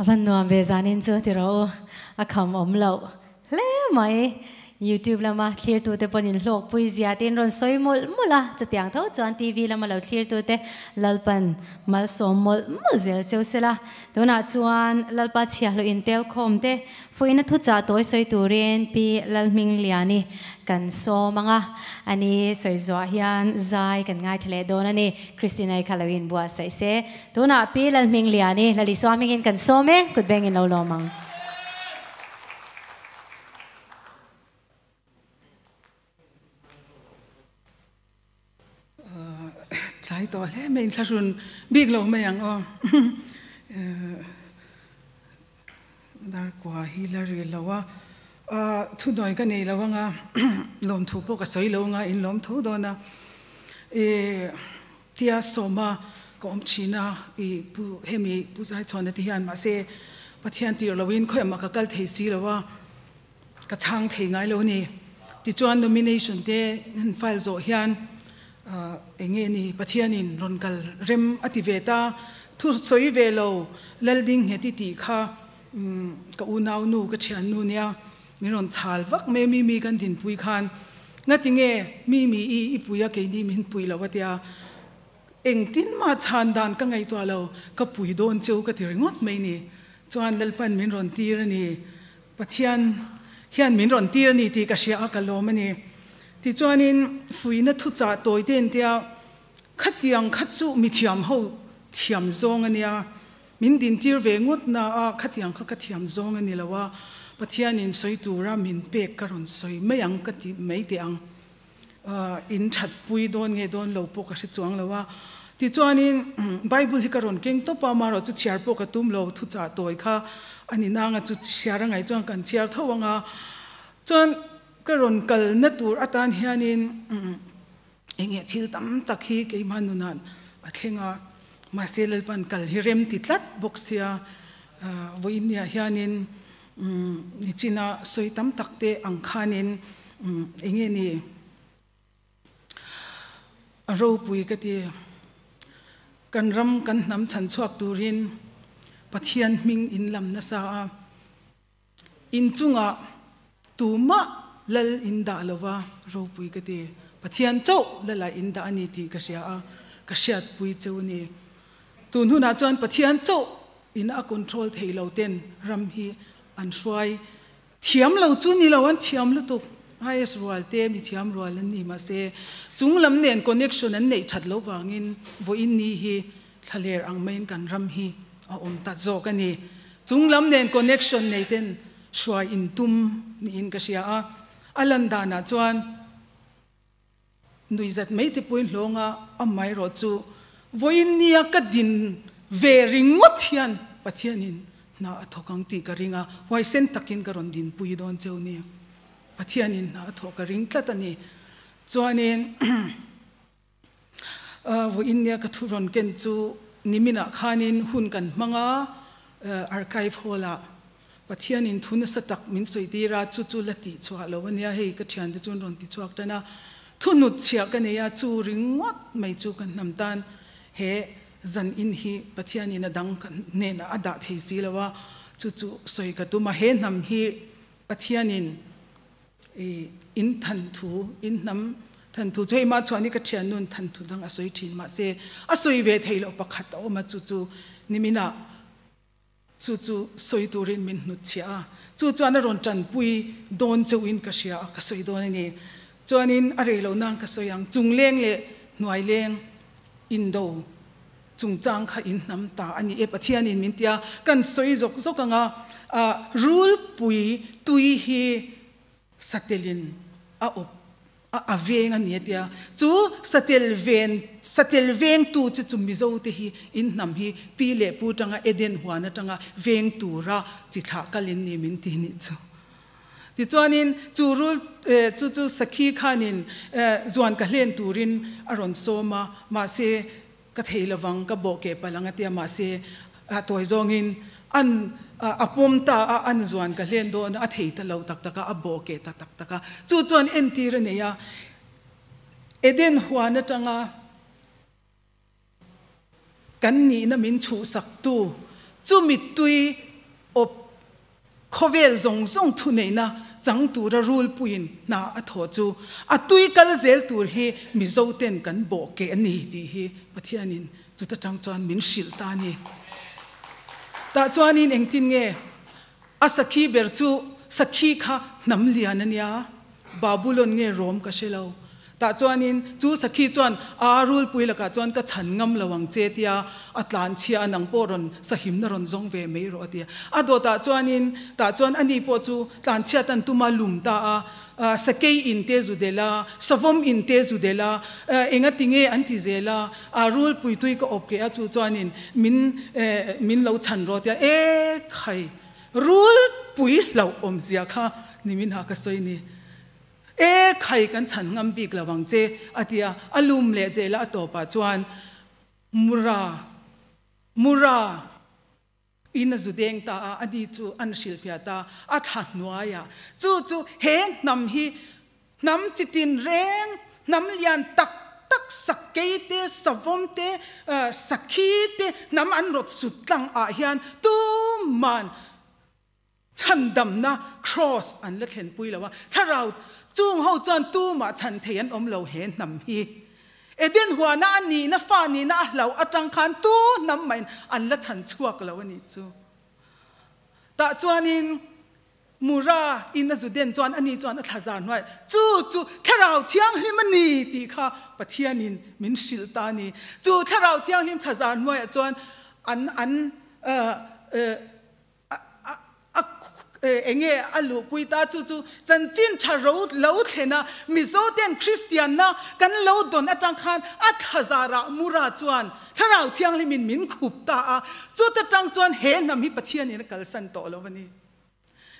A van nuam ve zanin chu ti rawh u, a kham awm loh hle mai. YouTube lama thlirtute pawn in hlawkpui zia te in rawn sawi mawlh mawlh a, chutiang tho chuan TV lama lo thlirtute Lalpan malsawm mawlh mawlh zel cheu sela. Tunah chuan Lalpa chhiahhlawh intelkhawm te Fuihna thuchah tawi sawi turin Pi Lalhmingliani kan sawm ang a, ani sawi zuah hian zai kan ngaithla leh dawn a ni. Christina-i kha lo inbuatsaih se. Tunah Pi Lalhmingliani, Lalisua hmingin kan sawm e, kut bengin lo lawm ang. Tlai tawh hle mai inthlahrun bik lo mai ang aw. Darkua hi la ril lo a, thunawi ka nei lo anga lawmthu pawh ka sawi lo anga in lawm tho dawn a. Tia sawma ka awm thin a, i pu hemi Pu Zaichhuana te hian mahse Pathian tirh loin khawiah mah ka kal thei si lo a. Ka chhang thei ngai lo a ni. Tichuan nomination te han file zawh hian eng nge ni Pathianin rawn kal rem a ti ve ta. Thu sawi ve lo Lalding nghet i tih kha ka unau nu ka thian nu nia min rawn chhal vak mai a mi mi kan dinpui khan ngati nge mi mi i i pui a keini min pui lo a tia. Engtin mah chhan dan ka ngaihtuah lo ka pui dawn cheu ka ti ringawt mai ni. Chuan Lalpan min rawn tir a ni. Pathian hian min rawn tir a ni tih ka hria a, ka lawm a ni. Tichuanin fuihna thuchah tawi te entia, Khatiang kha chu mi thiam ho thiam zawng a nia, min dintir ve ngawt na a, khatiang kha ka thiam zawng a ni lo a, Pathianin sawi tura min pek ka rawn sawi mai ang ka ti mai teh ang. In thatpui dawn nge dawn lo pawh ka hre chuang lo a. Tichuanin Bible hi ka rawn keng tawp a, amaherawh chu chhiar pawh ka tum lo, thuchah tawi kha a ni nanga chu chhiar a ngaih chuan kan chhiar tho ang a. Chuan ka rawn kalna tur atan hianin eng nge thil tam tak hi keimah nunah a thleng a, mahse Lalpan kal hi rem ti tlat bawk sia, vawiinniah hianin Nichina sawi tam tak te ang khanin eng nge ni a ropui ka ti. Kan ram kan hnam chhan chhuak turin Pathian hming in lam nasa a, in chungah tumah lal in dah lova ropui ka ti. Pathian chauh lala in dah a ni tih ka hria a, ka hriatpui cheu a ni. Tun hunah chuan Pathian chauh In a control thei lo ten ram hi an hruai thiam lo chu ni lo, an thiam lutuk. IS rual te mi thiam rual an ni mahse chung lam nen connection an neih that lo vangin vawiin ni hi thlaler ang maiin kan ram hi a awm ta zawk a ni. Chung lam nen connection nei ten hruai in tum niin ka hria a, a lan danah chuan Nuihzat mai te pawhin hlawnga amaherawh chu vawiin nia ka din ve ringawt hian Pathianin hna a thawk ang tih ka ring a, huaisen takin ka rawn dinpui dawn cheu ni. Pathianin hna a thawh ka ring tlat a ni. Chuanin vawiin nia ka thu rawn ken chu niminah khanin hun kan hmang a, Archive Hall-ah Pathianin thu nasa tak min sawi tir a, chu chu la tih chhuah lo a nia, hei ka thiante chuan rawn ti chhuak tan a, thu hnut chhiah ka nei a, chu ringawt mai chu kan hnam tan he zan in hi Pathianin a dang ka hnenah a dah thei si lo a, chu chu sawi ka tum a, he hnam hi Pathianin i in than thu, in hnam than thu chu hei mah chuan hi ka thiannun than thu dang a sawi thin mahse a sawi ve thei loh pakhat a awm a, chu chu niminah Chu chu sawi turin min hnutchhiah a, chu chuan a rawn tanpui dawn chauhin ka hria a, ka sawi dawn a ni. Chuanin a rei lo nan ka sawi ang, chungleng leh hnuaileng indo chungchang kha in hnam ta a ni e, Pathianin min ti a, kan sawi zawk zawk ang a, rulpui tui hi Satelin a awp a a veng a ni a tia. Chu satel ven satel vengtu chu chu Mizo te hi in hnam hi pi leh pu tanga Eden huan atanga veng tura chi thlah kal in ni min ti nih chu. Tichuanin chu rul chu chu sakhi khanin zuan ka hlen turin a rawn sawm a, mahse Ka thei lovang, ka bawh keh palh ang a tia mahse a tawi zawngin an a pawm ta a, an zuan ka hlen dawn a, a thei ta lo tak tak a, a bawh keh ta tak tak a. Chu chuan entir a nei a, Eden huan atanga kan nihna min chhuhsaktu chu mittui Awp khawvel zawng zawng thuneihna chang tura rulpuiin hna a thawh chu a tui kal zel tur hi Mizoten kan bawh keh a ni tih hi Pathianin chuta tang chuan min hrilh ta a ni. Tah chuanin engtin nge a sakhi ber chu sakhi kha hnam lian a nia, Babulon nge Rom ka hre lo. Tah chuanin chu sakhi chuan a rulpui lakah chuan ka chhan ngam lo ang che tia a tlan chhia a, nang pawh rawn sahimna rawn zawng ve mai rawh a ti a. A dawtah chuanin tah chuan ani pawh chu tlan chhiat an tum a, lum ta a, sakei in te zu del a, savawm in te zu del a, enga ti nge an ti zel a, a rulpui tui ka awp keh a, chu chuanin min min lo chhan rawh a ti a, e khai rulpui hlauh awmzia kha nimin ha ka sawi ni. E khai kan chhan ngam bik lo ang che a ti a, a lum leh zel a, a tawpah chuan Mura, Mura in a zu deng ta a, a ni chu an hrilhfiah ta, a thla hnuaiah chu chu he hnam hi hnam chi tin reng, hnam lian tak tak sakei te, savawm te, sakhi te hnam an rawt sut tlang ah hian tuman Chhandamna Kraws an la thlenpui lo a, thlarau chung ho chuan tumah chhan thei an awm lo he hnam hi. Eden huana a nihna fa nihna a hlauh atang khan tu hnam mahin an la chhan chhuak lo a nih chu. Tah chuanin Mura in a zu den chuan ani chuan a thlazar hnuai chu chu thlarau thianghlim a ni tih kha Pathianin min hrilh ta a ni. Chu thlarau thianghlim thlazar hnuaiah chuan an an a enge a luhpui ta chu chu chanchin tha ro lo thlen a, Mizo ten Kristianna kan lo dawn atang khan a thlazarah Mura chuan Thlarau Thianghlimin min khup ta a, chuta tang chuan he hnam hi Pathianin a kalsan tawh lo a ni.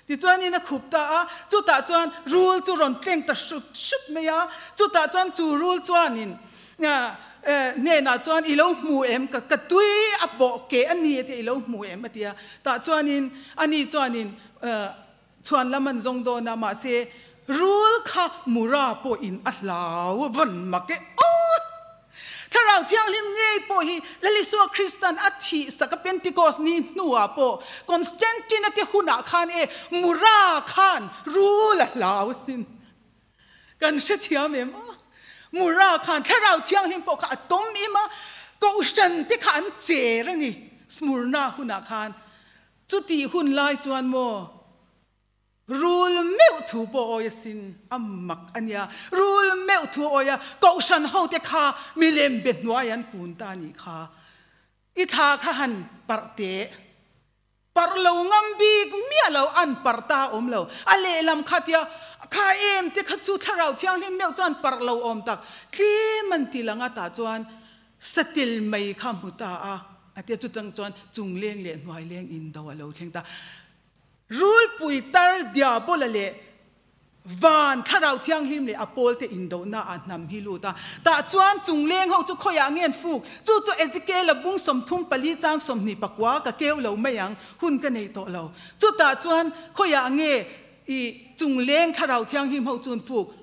Tichuanin a khup ta a, chutah chuan rul chu rawn tleng ta hrut hrut mai a, chutah chuan chu rul chuanin Hnenah chuan i lo hmu em? Ka ka tui a pawh keh a ni a tia i lo hmu em? a ti a. Tah chuanin ani chuanin chhuan lam an zawng dawn a, mahse rul kha mura pawhin a hlau a vawn mak e aw! Thlarau Thianghlim ngei pawh hi Lalisua Kristan a thih sak a Pentecost ni hnuah pawh Constantine a te hunah khan e mura khan rul a hlau asin. Kan hrethiam em a? Mura khan Thlarau Thianghlim pawh kha a tawm im a, Kohhran te kha an cher a ni Smurna hunah khan. Chutih hun lai chuan maw rul meuh thu pawh awi asin, a mak a nia. Rul meuh thu awi a, Kohhran hote kha milem be hnuai an kun ta a nih kha. I thla kha han parh teh. Parh lo ngam bik miah lo, an parh ta awm lo. A lehlam kha tia, kha em te kha chu Thlarau Thianghlim meuh chuan parh lo awm tak, tlem an ti lang a tah chuan satil mai kha hmu ta a, a tia chutang chuan chung leng leh hnuai leng indo a lo thleng ta. Rulpui tar Diabola leh Van Thlarau Thianghlim leh a pawlte indohna ah hnam hi lut a. Tah chuan chungleng ho chu khawiah nge an fuk? Chu chu Ezekiel-a bung 34 chang 24 ka keu lo mai ang, hun ka nei tawh lo. Chutah chuan khawiah nge i chungleng Thlarau Thianghlim ho chu an fuk?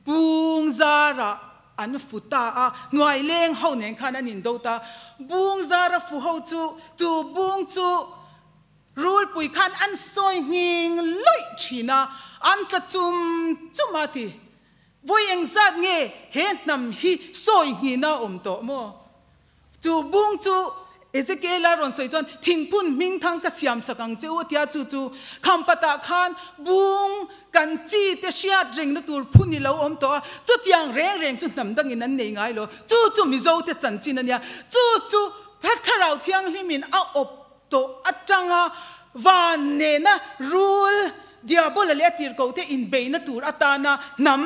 Bung zarah an fu ta a, hnuai leng ho nen khan an indo ta. Bung zara fu ho chu, chu bung chu Rulpui khan an sawi nghing lawih thin a, an tla chum chum a ti. Vawi engzat nge he hnam hi sawi nghin a awm tawh maw? Chu bung chu Ezekiel-a rawn sawi chuan thingphun hmingthang ka siam sak ang che u a ti a, chu chu Khampatah khan bung kan chi te hriat rengna tur phun i lo awm tawh a, chutiang reng reng chu hnam dangin an nei ngai lo. Chu chu Mizote chanchin a nia, chu chu Thlarau Thianghlimin a awp Tawh atanga van nena rul Diabola leh a tirhkohte inbeihna tur atana hnam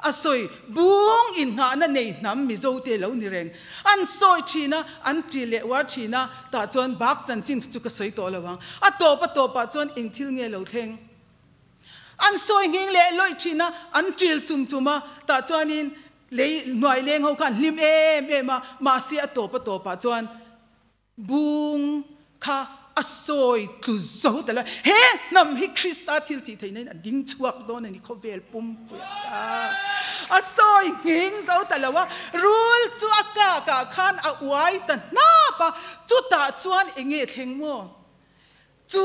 a sawi bung inngahna nei hnam Mizote lo ni reng. An sawi thin a, an ti leh uar thin a, tah chuan bak chanchin chu ka sawi tawh lo ang. A tawp a tawpah chuan eng thil nge lo thleng? An sawi nghing leh lawih thin a, an til chum chum a, tah chuanin lei hnuai leng ho kha an hlim em em a, mahse a tawp a tawpah chuan Bung kha a sawi tlu zo ta lo. He hnam hi Krista thil tih theihna in a ding chhuak dawn a ni khawvel pumpui a. A sawi nghing zo ta lo a, rul chu a kak ah khan a uai ta hnap a, chutah chuan enge thleng maw? Chu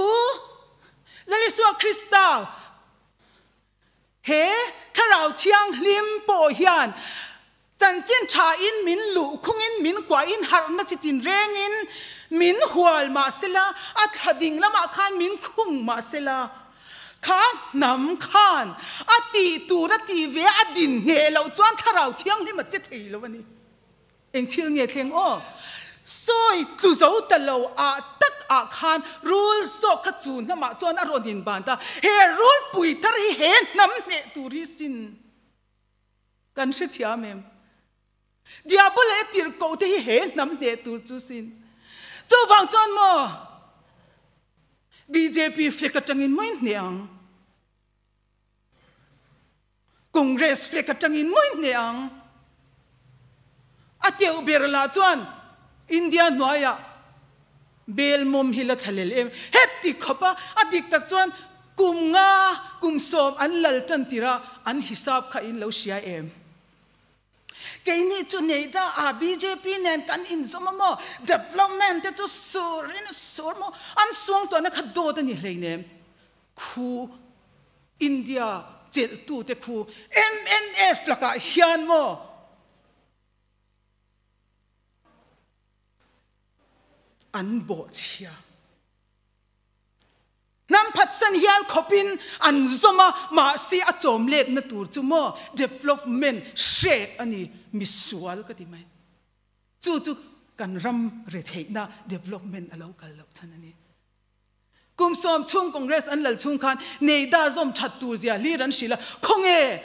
Lal Isua Krista he Thlarau Thianghlim pawh hian chanchin tha in min luh khungin min kuahin harhna chi tinrengin min hual mahsela a thla ding lamah khan min khung mahsela kha hnam khan a tih tur a tih ve a din ngheh loh chuan Thlarau Thianghlim a che thei lo a ni. Eng thil nge thleng aw? Sawi tlu zo ta lo ah tak ah khan rul zawk kha chu hnamah chuan a rawn inban ta. He rul pui thar hi he hnam hneh tur hi sin kan hrethiam em? Diabol leh tirhkoh te hi he hnam hneh tur chu sin. Chuvang chuan maw bjp flag atangin mawi hneh ang. Congress flag atangin mawi hneh ang. A teuh ber lah chuan India hnuaiah bel mawm hi la thlalel em. Heti khawpa a dik tak chuan kum nga kum sawm an lal tan tirh a an hisap kha in lo hria em. Keini chu Neida ah bjp nen kan inzawm a maw? Development te chu sur in a sur maw? An suangtuahna kha dawt a ni hleinem. Khu India chelhtute khu mnf lakah hian maw an bawhchhia. Hnam phatsan hial khawpin an zawm a, mahse a chawm letna tur chu maw development hrek a ni, misual ka ti mai. Chu chu kan ram retheihna development a lo kal loh chhan a ni. Kum sawm chhung Congress an lal chhung khan Neida zawm that tur zia hlir an hrilh a, khawnge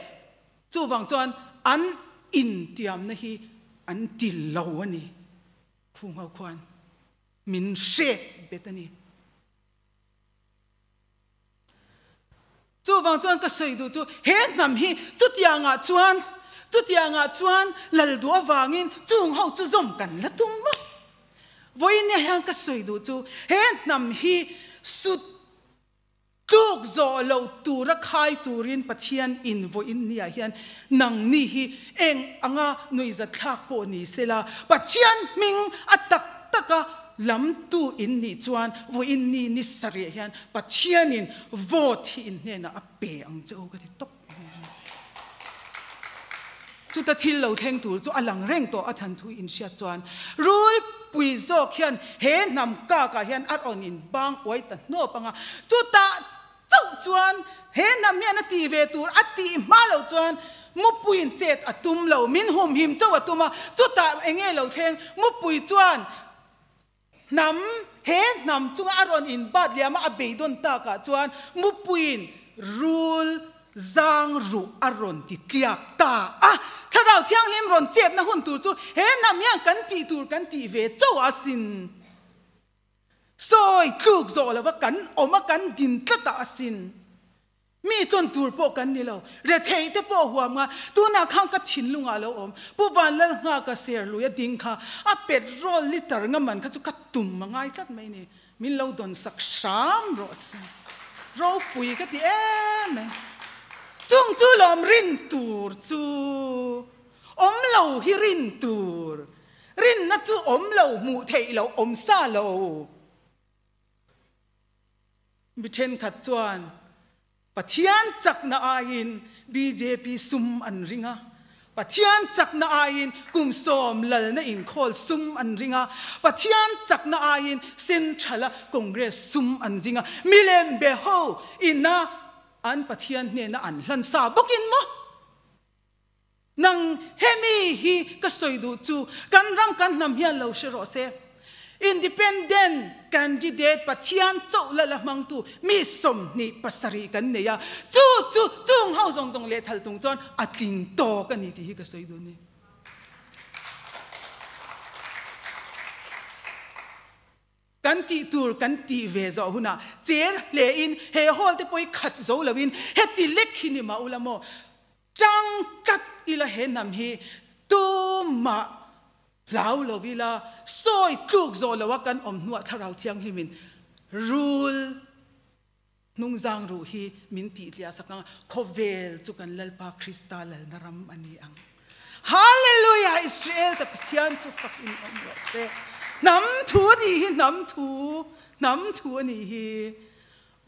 chuvang chuan an intiamna hi an ti lo a ni. Khungho khuan min hrek bet a ni. Chuvang chuan ka sawi duh chu he hnam hi chutiangah chuan chutiangah chuan lal duh avangin chung ho chu zawm kan la tum a. Vawiin nia hian ka sawi duh chu he hnam hi sut tluk zawh lo tura khai turin Pathian in vawiin nia hian nangni hi eng anga nuihzatthlak pawh ni sela Pathian hming a tak taka Lamtu in nih chuan vawiin ni ni sarih hian Pathianin vote hi in hnenah a pe ang che u ka ti tawp mai a ni. Chuta thil lo thleng tur chu a lang reng tawh a than thu in hriat chuan rulpui zawk hian he hnam kakah hian a rawn in bang uai ta hnawp ang a, chutah chauh chuan he hnam hian a tih ve tur a tih hma loh chuan mupuiin chet a tum lo, min humhim chauh a tum a, chutah eng nge lo thleng, mupui chuan hnam he hnam chunga a rawn inbat liam a, a beidawn takah chuan mupuiin rul zang ruh a rawn ti tliak ta a, Thlarau Thianghlim rawn chetna hun tur chu he hnam hian kan tih tur kan tih ve chauh asin. Sawi tluk zawh lova kan awm a kan din tlat a asin. Mi tawn tur pawh kan ni lo. Retheih te pawh huam nga. Tunah khan ka thinlungah a lo awm. Pu Vanlal nghaka ser lui a ding kha a petrol liter nga man kha chu ka tum a ngai tlat mai ni. Min lo dawn sak hram rawh se. Ropui ka ti em e. Chung chu lawm rin tur chu awm lo hi rin tur. Rinna chu awm lo, hmuh theih loh, awm sa lo. Mi thenkhat chuan Pathian chakna aiin bjp sum an ring a, Pathian chakna aiin kum sawm lalna inkhawl sum an ring a, Pathian chakna aiin Central-a Congress sum an zing a, milem be ho ina an Pathian hnena an hlan sa bawkin maw? Nang hemi hi ka sawi duh chu kan ram kan hnam hian lo hre rawh se. Independent candidate Pathian chauh la la hmangtu mi 27 kan nei a, chu chu chung ho zawng zawng leh thal tung chuan a tling tawk a ni tih hi ka sawi duh a ni. Kan tih tur kan tih ve zawh hunah cher hle in he hall te pawh hi khat zo lo in heti lek hi ni mah ula maw tang tlat ila he hnam hi tumah hlau lo ila sawi tluk zawh lo a kan awm hnuah Thlarau Thianghlim in rul hnungzang ruh hi min tih tliah sak ang a, khawvel chu kan Lalpa Krista lalna ram a ni ang. Hallelujah! Israel te Pathian chu fak in awm rawh se. Hnam thu a nih hi, hnam thu, hnam thu a nih hi.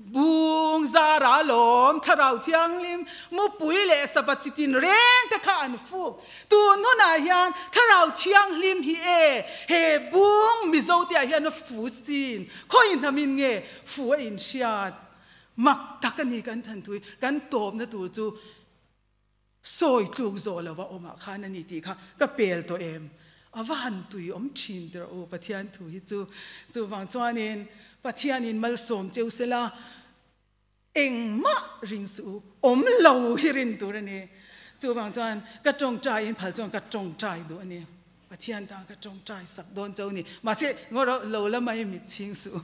Bung zara lawm, Thlarau Thianghlim, mupui leh sava chi tin reng te kha an fuk. Tun hunah hian Thlarau Thianghlim hi e, he bung Mizo te ah hian a fu sin. Khawi hnamin nge fu a inhriat? Mak tak a ni kan thantui, kan tawpna tur chu Sawi tluk zawh lova awmah khan a ni tih kha ka pel tawh em? A va han tui awm thin tirh u Pathian thu hi chu. Chuvang chuanin Pathianin malsawm cheu sela engmah ring suh u, awm lo hi rin tur a ni. Chuvang chuan ka tawngtaiin phal chuan ka tawngtai duh a ni. Pathian tan ka tawngtai sak dawn cho ni. Mahse, ngaw ro lo la mai mit chhing suh.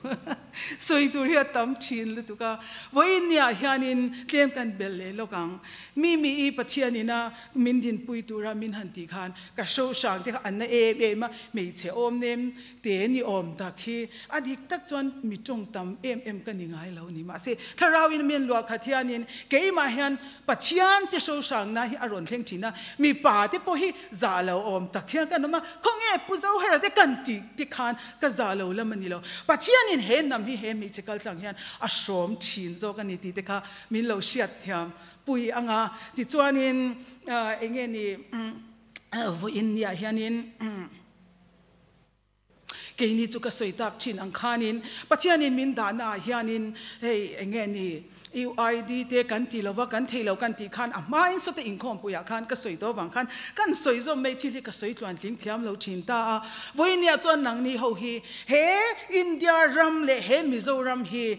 Sawi tur hi a tam thin lutuk a. Vawiin niah hianin tlem kan belh leh lawk ang. Mi mi i Pathian ina min dinpui tura min han tih khan ka hro hrang te kha an na em em a, hmeichhe awm nem te ni awm tak hi a dik tak chuan mi tawng tam em em ka ni ngai lo ni. Mahse, Thlarauin min luah khat hianin keimah hian Pathian te hro hrangna hi a rawn thleng thin a, mipa te pawh hi zah lo awm tak hian kan awm a, khawnge Pu Zohera te kan tih te khan ka zah lo lam a ni lo. Pathianin he hnam hi he hmeichhe kaltlang hian a hrawm thin zawk a ni tih te kha min lo hriat thiam pui ang a. Tichuanin eng nge ni vawiin niah hianin Keini chu ka sawi tak thin ang khanin Pathianin min dahna ah hianin hei eng nge ni UID te kan ti lova kan thei lo kan tih khan a hmain sawta inkhawmpuiah khan ka sawi tawh vang khan kan sawi zawm mai thil hi ka sawi tluan tling thiam lo thin ta a. Vawinia chuan nangni ho hi he India ram leh he Mizoram hi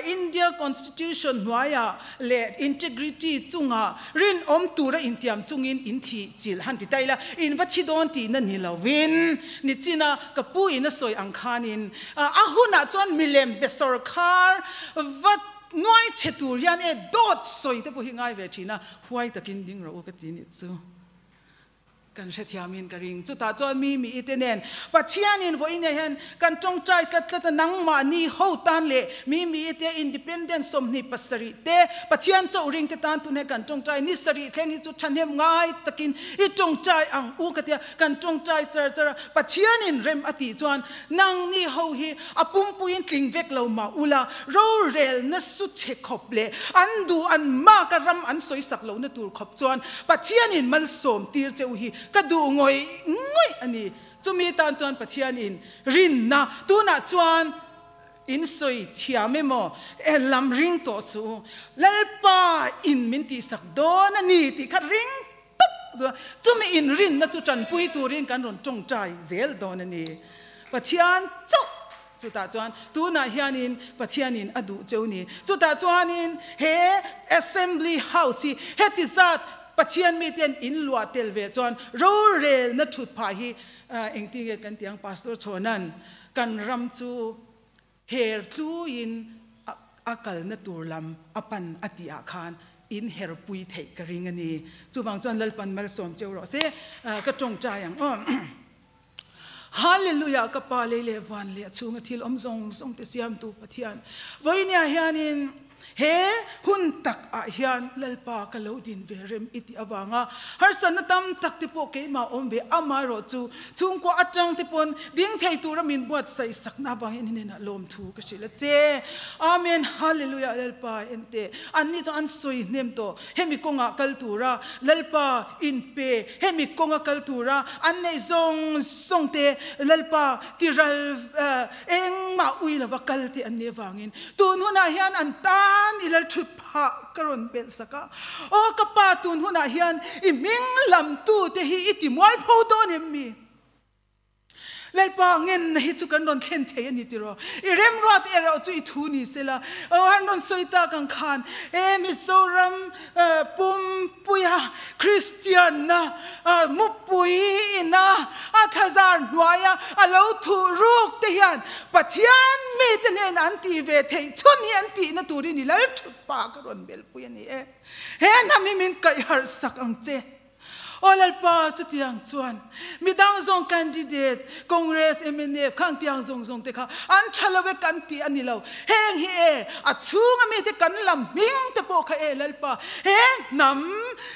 India Constitution hnuaiah leh integrity chunga rinawm tura intiam chungin in thih chilh han ti ta ila, in va thi dawn tihna ni lovin nichina ka pu in a sawi ang khanin a hunah chuan milem be sawrkhar va nuai chhe tur hian e dawt sawi te pawh hi ngai ve thin a, huai takin ding rawh u ka ti nih chu. Kan hrethiamin ka ring. Chutah chuan mi mi te nen Pathianin vawiin ah hian kan tawngtai tlat tlat a, nangmahni ho tan leh mi mi te independence 27 te Pathian chauh ring te tan tun hian kan tawngtai ni sarih thleng hi chu thahnem ngai takin i tawngtai ang u ka tia kan tawngtai char char a, Pathianin rem a tih chuan nangni ho hi a pumpuiin tling vek lo mah ula rorelna su chhe khawp leh an duh an maka ram an sawisak lohna tur khawp chuan Pathianin malsawm tir che u hi ka duh ngawih ngawih a ni. Chumi tan chuan Pathianin rinna tunah chuan in sawi thiam emaw lam ring tawh suh u. Lalpa in min tihsak dawn a ni tih kha ring tawp chumi in rinna chu tanpui turin kan rawn tawngtai zel dawn a ni. Pathian chauh Chutah chuan tunah hianin Pathianin a duh cheu ni. Chutah chuanin he Assembly House hi heti zat Pathian miten in luah tel ve chuan rorelna thut phah hi engtin nge kan ti ang Pastor Chhawnan kan ram chu her tluin a kalna tur lam a pan a tih ah khan in herpui theih ka ring a ni. Chuvang chuan Lalpan malsawm cheu rawh se ka tawngtai ang aw. Hallelujah ka Pa lei leh van leh a chhunga thil awm zawng zawng te siamtu Pathian vawinia hianin he hun tak ah hian Lalpa ka lo din ve rem i tih avanga harsatna tam tak te pawh keimah awm ve amaherawh chu chhungkua atang te pawn ding thei tura min buatsaih sakna avang hian hnenah lawmthu ka hrilh a che Amen Hallelujah Lalpa ente anni chu an sawi hnem tawh Hemi kawngah kal tura Lalpa inpe, hemi kawnga kal tura an neih zawng zawng te Lalpa tiral engmah ui lova kal te an nih avangin tun hunah hian an tan i lal thut phah ka rawn belh sak a. Aw ka pa tun hunah hian i hming lamtute hi i ti mualpho dawn em mi? Lalpa ngenna hi chu kan rawn thlen thei a ni tiraw? I remruat erawh chu i thu ni sela. Aw an rawn sawi tak ang khan he Mizoram pumpuia Kristianna mupui ina a thlazar hnuaia a lo thuh ruk te hian Pathian mite hnenah an tih ve theih chhun hi an tihna turin i lal thut pa ka rawn belhpui a ni e. He hnam hi min kaihharh sak ang che. Aw Lalpa, chutiang chuan midang zawng candidate, Congress, mnf khang tiang zawng zawng te kha an tha lo e kan tih a ni lo. Heng hi e, a chhunga mite kan lam hming te pawh kha e Lalpa, he hnam,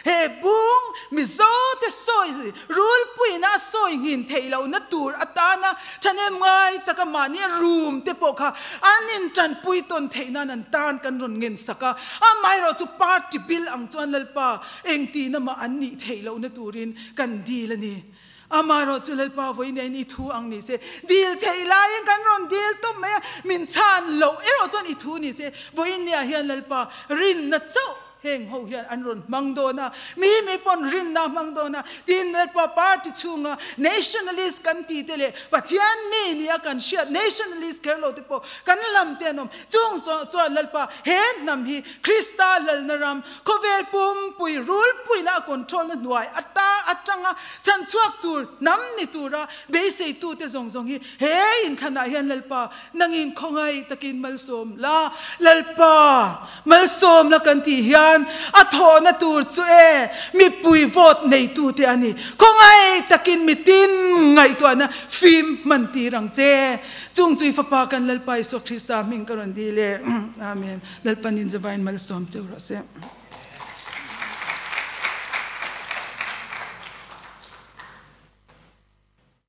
he bung, Mizo te sawi rulpuina a sawi nghin theih lohna tur atana thahnem ngai taka mahni a room te pawh kha an intanpui tawn theih nan an tan kan rawn ngen sak a. Amaherawh chu party bil ang chuan Lalpa engtihna mah an nih theih lohna turin kan dil a ni. Amaherawh chu Lalpa vawiin i thu ang ni se, dil theih laiin kan rawn dil tawp mai a, min chhan loh erawh chuan i thu ni se, vawiin niah hian Lalpa rinna chauh heng ho hian an rawn hmang dawn a, mi mi pawn rinna a hmang dawn a, tin Lalpa party chhunga nationalist kan tih te leh Pathian mi nia kan hriat nationalist kher lo te pawh kan lam te an awm. Chung chuan Lalpa he hnam hi Krista lalna ram Khawvel pumpui rulpuina a control na hnuai ata atanga chhanchhuak tur hnam ni tura beiseitute zawng zawng hi he inthlanah hian Lalpa nangin khawngaih takin malsawm la, Lalpa malsawm la kan tih hian a thawhna tur chu e mipui vote neitute a ni. Khawngaih takin mitin ngaihtuahna fim hman tir ang che. Chung chui fapa kan Lalpa Isua Krista hming ka rawn dil e. Amen. Lalpanin zavain malsawm cheu rawh se.